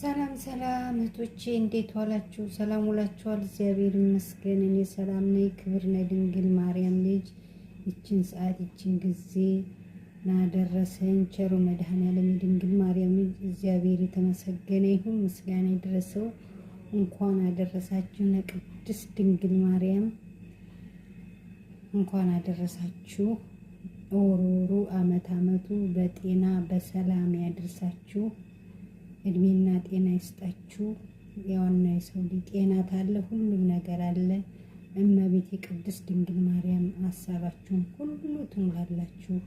ሰላም ሰላም እህቶቼ እንዴት ዋላችሁ? ሰላም ውላችኋል? እግዚአብሔር ይመስገን እኔ ሰላም ነኝ። ክብር ለድንግል ማርያም ልጅ ይችን ሰዓት ይችን ጊዜ ናደረሰኝ ቸሩ መድኃኔዓለም የድንግል ማርያም ልጅ እግዚአብሔር የተመሰገነ ይሁን፣ ምስጋና ይድረሰው። እንኳን አደረሳችሁ ለቅድስት ድንግል ማርያም እንኳን አደረሳችሁ። ኦሮሩ አመት አመቱ በጤና በሰላም ያደርሳችሁ። እድሜና ጤና ይስጣችሁ። የዋና የሰው ልጅ ጤና ታለ ሁሉም ነገር አለ። እመቤቴ ቅድስት ድንግል ማርያም ሀሳባችሁን ሁሉ ትሙላላችሁ።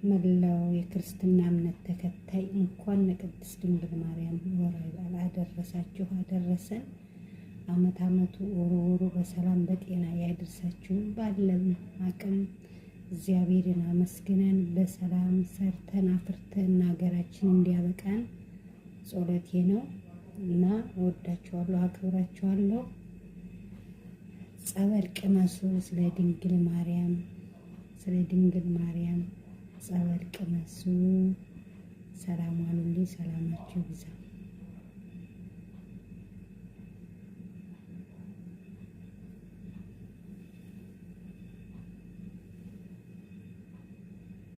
መላው የክርስትና እምነት ተከታይ እንኳን ለቅድስት ድንግል ማርያም ወርሃዊ በዓል አደረሳችሁ አደረሰን። አመት አመቱ ወሩ ወሩ በሰላም በጤና ያደርሳችሁ። ባለን አቅም እግዚአብሔርን አመስግነን በሰላም ሰርተን አፍርተን ሀገራችን እንዲያበቃን ጸሎቴ ነው እና እወዳችኋለሁ፣ አክብራችኋለሁ። ጸበል ቅመሱ። ስለ ድንግል ማርያም ስለ ድንግል ማርያም ጸበል ቅመሱ። ሰላም ዋሉልኝ። ሰላማችሁ ይብዛ።